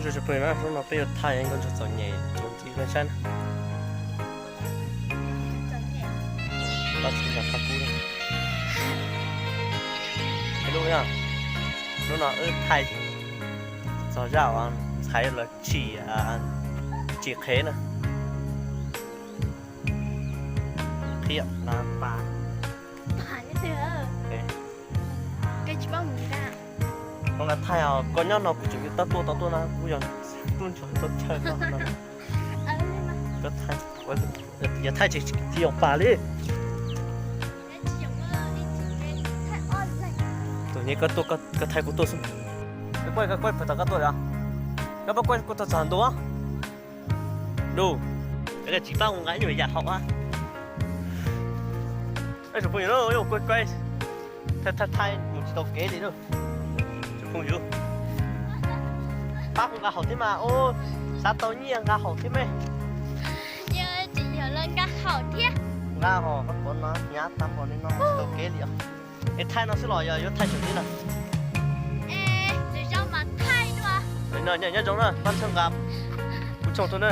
Ib tsoom phooj ywg na, hnub no peb yuav thaij nkauj ntsuag txom nyem rau nej saib na. Pab txhawb nqa pab kub na. Hnub no wb thaij txog zaj uas ntxhais lawv tsim, tsim qhev na. Qhia na pa. Koj tsis paub mus nqa. Koj nqa thaij os, koj nyob no kuv tseem yuav tau tuaj tau tuaj na, kuv yog tub ntsuag tau chaw koj no. Koj thaij, yog thaij tsis tsis yog pas li. Tus nyuam koj tuaj, koj thaij kuv tuaj xwb. Koj kuaj, koj kuaj puas tau koj tuaj os? Koj puas kuaj kuv tau txog ntua? Dub, tsis pab kuv nqa ib nyuag yam haum a. Ib tsoom phooj ywg, kuaj kuaj, thaij thaij mus tsis tau kev li na. Tsoom phooj ywg, pab kuv nqa haum thiab mas, xav tau nyiaj nqa haum thiab me. Yog tsis yog los nqa haum thiab. Nqa haum, koj pom no hnyav tag npaum li no tsis tau kev li os. Es thaij no xwb los yog yuav thaij tseem li no? Nyob zoo na, pab txhawb nqa kuv tshooj tug na.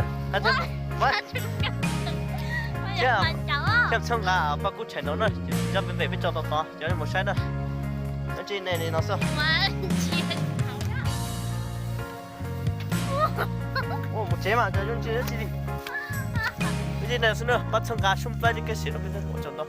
Thiab txhawb nqa pab kuv channel na, cov pem pem peb tso tau tod cov mus saib na. Nyob tsis ne li no xwb. Mus tsev mas cov zoo tsis tsis li. Nyob tsis ne xwb na, pab txhawb nqa sub plab li kej siv rau peb txhawb nqa tso ntau.